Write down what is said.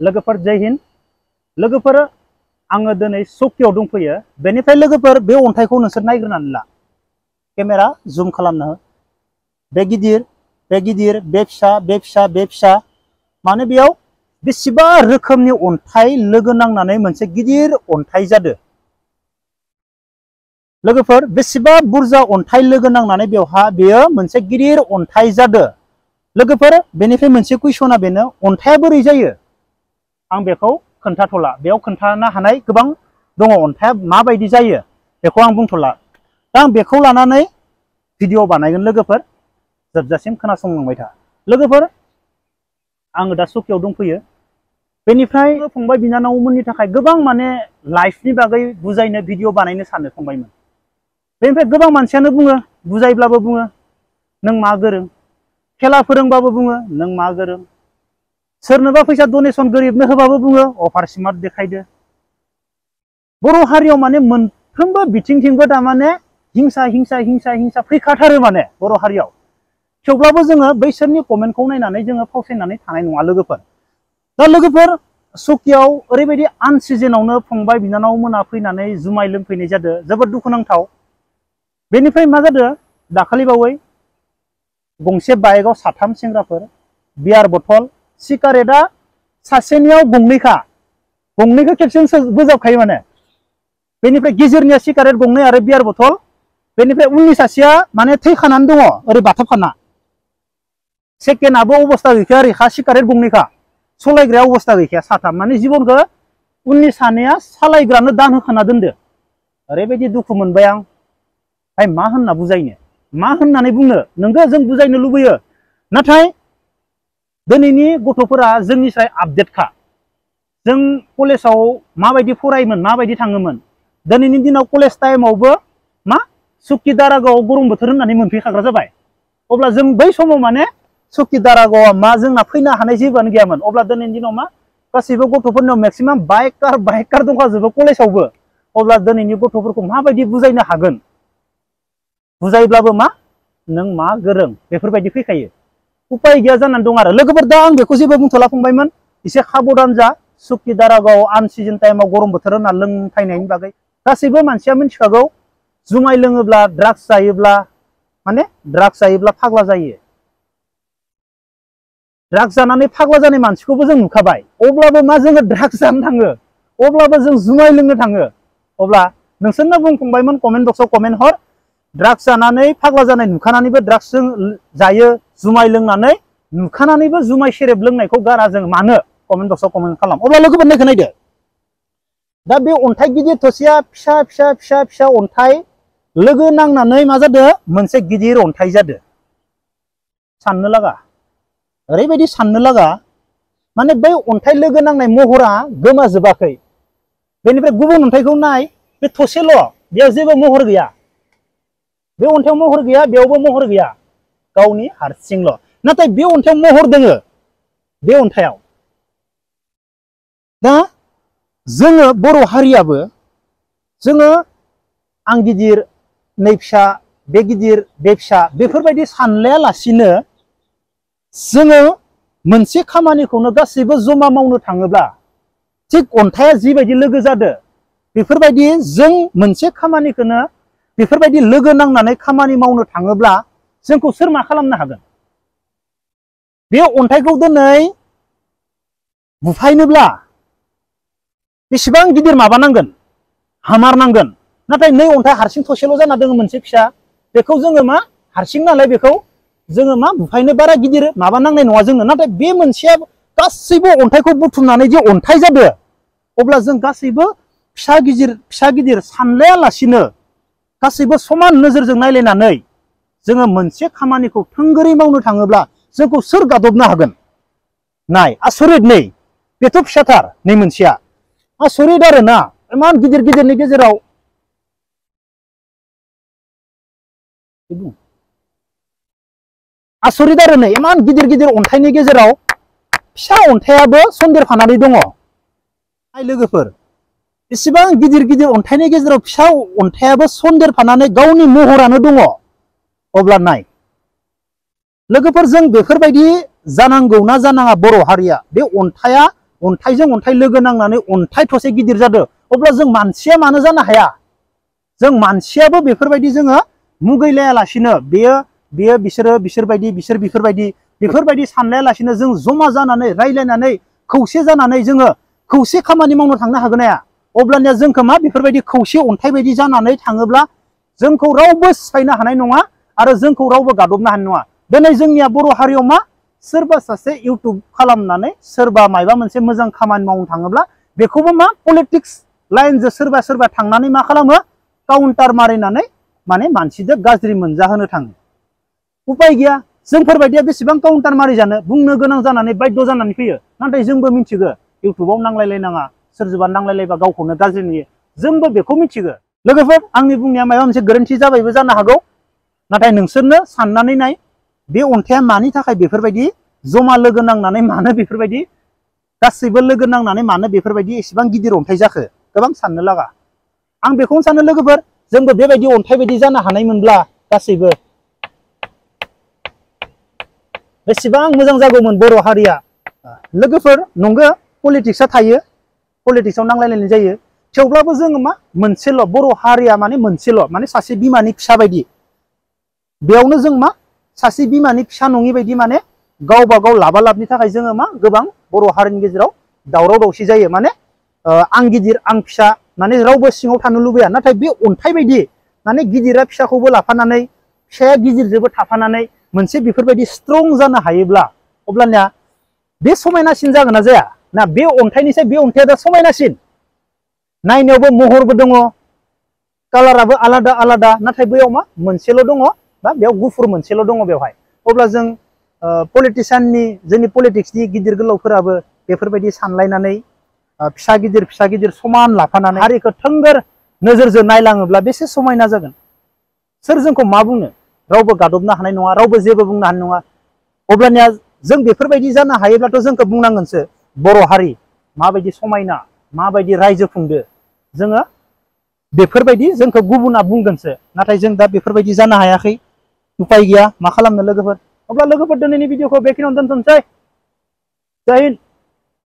लोगोफोर जय हिन्द। लोगोफोर आङो दिनै सकियाव दंफैयो। बेनिफ्राय लोगोफोर बे अन्थाइखौ नोंसोर नायग्रोनानै ला। केमेरा जुम खालामनो हो। बे गिदिर, बे गिदिर, बे फिसा, बे फिसा, बे फिसा। माने बेयाव बेसेबा रोखोमनि अन्थाइ लोगो नांनानै मोनसे गिदिर अन्थाइ जादों। लोगोफोर बेसेबा बुरजा अन्थाइ लोगो नांनानै बेयो मोनसे गिदिर अन्थाइ जादों। लोगोफोर बेनिफ्राय मोनसे कुइसना बेनो, अन्थाइया बोरै जायो? आं बेखौ खोन्थाथ'ला। बेयाव खोन्थानो हानाय गोबां दङ। अन्थाइया माबायदि जायो बेखौ आं बुंथ'ला। दा आं बेखौ लानानै भिडिअ बानायगोन। लोगोफोर जोबजासिम खोनासंलांबाय था। लोगोफोर आङो दा सकियाव दंफैयो। बेनिफ्राय फंबाय बिनानावमोननि थाखाय गोबां माने लाइफनि बागै बुजायनो भिडिअ बानायनो सानो फंबायमोन। बेनिफ्राय गोबां मानसियानो बुङो, बुजायब्लाबो बुङो नों मा गोरों, खेला फोरोंबाबो बुङो नों मा गोरों, सोरनोबा फैसा डनेसन गोरिबनो होबाबो बुङो अभार स्मार्ट देखायदो। बर' हारियाव माने मोनफ्रोमबो बिथिंथिंबो थारमाने हिंसा हिंसा हिंसा हिंसा फैखाथारो माने बर' हारियाव। थेवब्लाबो जोङो बैसोरनि कमेन्टखौ नायनानै जोङो फावसायनानै थानाय नङा लोगोफोर। दा लोगोफोर सकियाव ओरैबायदि आनसिजेनावनो फंबाय बिनानाव मोना फैनानै जुमाय लोंफैनाय जादों। जोबोद दुखुनांथाव। बेनिफ्राय मा जादों, दाखालि बावै गंसे बाइकआव साथाम सेंग्राफोर, बियार बथल, सिगारेटआ सासेनियाव गंनैखौ खेबसेनो बोजाबखायो माने। बेनिफ्राय गेजेरनिया सिगारेट गंनै आरो बियार बथल। बेनिफ्राय उननि सासेया माने थैखानानै दङ ओरै बाथाबखाना। सेकेन्डआबो अबस्था गैखाया, ओरैखा सिगारेट गंनैखा, सलायग्राया अबस्था गैखाया। साथाम माने जिबनखौ उननि सानैया सालायग्रानो दान होखाना दोनदो। ओरैबायदि दुखु मोनबाय आं। भाई मा होनना बुजायनो, मा होननानै बुंनो? नोंगौ जों बुजायनो लुबैयो, नाथाय दिनैनि गथ'फोरा जोंनिफ्राय आपडेटखा। जों कलेजाव माबायदि फरायोमोन, माबायदि थाङोमोन, दिनैनि दिनाव कलेज टाइमावबो मा सुक्कि दारागावआव गरम बोथोर होननानै मोनफैखाग्रा जाबाय। अब्ला जों बै समाव माने सुक्कि दारागावआ मा जोंना फैनो हानाय जेबोआनो गैयामोन। अब्ला दिनैनि दिनाव मा गासैबो गथ'फोरनाव मेक्सिमाम बाइकार दंखाजोबो कलेजावबो। अब्ला दिनैनि गथ'फोरखौ माबायदि बुजायनो हागोन? बुजायब्लाबो मा नों मा गोरों बेफोरबायदि फैखायो। उपाय गैया जानानै दं आरो। लोगोफोर दा आं बेखौ जेबो बुंथ'ला फंबायमोन। एसे खाबधान जा। सुक्कि दारागाव आन सिजन टाइमाव गरम बोथोर होनना लोंफैनायनि बागै गासैबो मानसिया मिथिखागौ। जुमाय लोङोब्ला, ड्राग्स जायोब्ला फाग्ला जायो। ड्राग्स जानानै फाग्ला जानाय मानसिखौबो जों नुखाबाय। अब्लाबो मा जोङो ड्राग्स जानो थाङो, अब्लाबो जों जुमाय लोंनो थाङो। अब्ला नोंसोरनो बुं फंबायमोन, कमेन्ट बक्सआव कमेन्ट हर। ड्राग्स जानानै फाग्ला जानाय नुखानानैबो ड्राग्स जायो, जुमाय लोंनानै नुखानानैबो जुमाय सेरेब लोंनायखौ गारा जों मानो? कमेन्ट बक्सआव कमेन्ट खालाम। अब्ला लोगोफोर नायखौ नायदो। दा बे अन्थाइ गिदिर थसेया फिसा फिसा फिसा फिसा अन्थाइ लोगो नांनानै मा जादों? मोनसे गिदिर अन्थाइ जादों। साननो लागा, ओरैबायदि साननो लागा। माने बै अन्थाइ लोगो नांनाय महरा गोमाजोबाखै। बेनिफ्राय गुबुन अन्थाइखौ नाय, बे थसेल', बेयाव जेबो महर गैया। बे अन्थाइयाव महर गैया, बेयावबो महर गैया, गावनि हारसिंल'। नाथाय बे अन्थाइयाव महर दोङो, बे अन्थाइयाव। दा जोङो बर' हारियाबो जोङो आं गिदिर, नै फिसा, बे गिदिर, बे फिसा बेफोरबायदि सानलायालासिनो जोङो मोनसे खामानिखौनो गासैबो जमा मावनो थाङोब्ला, थिग अन्थाइया जिबायदि लोगो जादों, बेफोरबायदि जों मोनसे खामानिखौनो बेफोरबायदि लोगो नांनानै खामानि मावनो थाङोब्ला जोंखौ सोर मा खालामनो हागोन? बे अन्थाइखौ दिनै बुफायनोब्ला बेसेबां गिदिर माबा नांगोन, हामार नांगोन। नाथाय नै अन्थाइ हारसिं थसेल' जाना दङ मोनसे फिसा, बेखौ जोङो मा हारसिं नालाय बेखौ जोङो मा बुफायनो बारा गिदिर माबा नांनाय नङा जोंनो। नाथाय बे मोनसेया गासैबो अन्थाइखौ बुथुमनानै जे अन्थाइ जादों, अब्ला जों गासैबो फिसा गिदिर सानलायालासिनो गासैबो समान नोजोरजों नायलायनानै जोङो मोनसे खामानिखौ थोंगोरै मावनो थाङोब्ला जोंखौ सोर गादबनो हागोन? नाय आसरित, नै बेथ' फिसाथार, नै मोनसेया आसरित आरो ना। इमान गिदिर गिदिरनि गेजेराव आसरित आरो नै इमान गिदिर गिदिर अन्थाइनि गेजेराव फिसा अन्थाइयाबो सन्देरफानानै दङ। नाय लोगोफोर, एसेबां गिदिर गिदिर अन्थाइनि गेजेराव फिसा अन्थाइयाबो सन्देरफानानै गावनि महरानो दङ। अब्ला नाय लोगोफोर, जों बेफोरबायदि जानांगौ ना जानाङा? बर' हारिया बे अन्थाइया अन्थाइजों अन्थाइ लोगो नांनानै अन्थाइ थसे गिदिर जादों अब्ला जों मानसिया मानो जानो हाया जों मानसियाबो बेफोरबायदि जोङो मुगैलायालासिनो बेयो बेफोरबायदि सानलायालासिनो जों जमा जानानै रायलायनानै खौसे जानानै जोङो खौसे खामानि मावनो थांनो हागोन ना अब्लानिया जोंखौ मा बेफोरबायदि खौसे अन्थाइ बायदि जानानै थाङोब्ला जोंखौ रावबो सिफायनो हानाय नङा आरो जोंखौ रावबो गादबनो हानाय नङा दिनै जोंनिया बर' हारियाव मा सोरबा सासे इउटुब खालामनानै सोरबा मायबा मोनसे मोजां खामानि मावनो थाङोब्ला बेखौबो मा पलिटिक्स लाइनजों सोरबा थांनानै मा खालामो काउन्टार मारिनानै माने मानसिजों गाज्रि मोनजाहोनो थाङो उपाय गैया जोंफोरबायदिया बेसेबां काउन्टार मारि जानो बुंनो गोनां जानानै बाध्य जानानै फैयो नाथाय जोंबो मिथिगौ इउटुबाव नांलायलायनाङा सोरजोंबा नांलायलायबा गावखौनो गाज्रि नुयो जोंबो बेखौ मिथिगौ लोगोफोर आंनि बुंनाया माबा मोनसे गोरोन्थि जाबायबो जानो हागौ नाथाय नोंसोरनो साननानै नाय बे अन्थाइया मानि थाखाय बेफोरबायदि जमा लोगो नांनानै मानो बेफोरबायदि गासैबो लोगो नांनानै मानो बेफोरबायदि एसेबां गिदिर अन्थाइ जाखो गोबां साननो लागा आं बेखौनो सानो लोगोफोर जोंबो बेबायदि अन्थाइ बायदि जानो हानायमोनब्ला गासैबो बेसेबां मोजां जागौमोन बर' हारिया लोगोफोर नंगौ पलिटिक्सआ थायो पलिटिक्सआव नांलायलायनाय जायो थेवब्लाबो जोङो मा मोनसेल' बर' हारिया माने मोनसेल' माने सासे बिमानि फिसा बायदि बेयावनो जों मा सासे बिमानि फिसा नङि बायदि माने गावबा गाव लाबालाबनि थाखाय जोङो मा गोबां बर' हारिनि गेजेराव दावराव दावसि जायो माने आं गिदिर आं फिसा माने रावबो सिङाव थानो लुबैया नाथाय बे अन्थाइ बायदि माने गिदिरा फिसाखौबो लाफानानै फिसाया गिदिरजोंबो थाफानानै मोनसे बेफोरबायदि स्ट्रं जानो हायोब्ला अब्लानिया बे समायनासिन जागोन ना जाया ना बे अन्थाइनिसाय बे अन्थाइया दा समायनासिन नायनायावबो महरबो दङ कालाराबो आलादा आलादा नाथाय बैयाव मा मोनसेल' दङ बा बेयाव गुफुर मोनसेल' दङ बेवहाय अब्ला जों पलिटिसियाननि जोंनि पलिटिक्सनि गिदिर गोलावफोराबो बेफोरबायदि सानलायनानै फिसा गिदिर समान लाफानानै हारिखौ थोंगोर नोजोरजों नायलाङोब्ला बेसे समायना जागोन सोर जोंखौ मा बुंनो रावबो गादबनो हानाय नङा रावबो जेबो बुंनो हानाय नङा अब्लानिया जों बेफोरबायदि जानो हायोब्लाथ' जोंखौ बुंनांगोनसो बर' हारि माबायदि समायना माबायदि रायजो खुंदो जोङो बेफोरबायदि जोंखौ गुबुना बुंगोनसो नाथाय जों दा बेफोरबायदि जानो हायाखै उपाय गैया मा खालामनो लोगोफोर अब्ला लोगोफोर दिनैनि भिडिअखौ बेखिनियावनो दोनथ'नोसै जय हिन्द।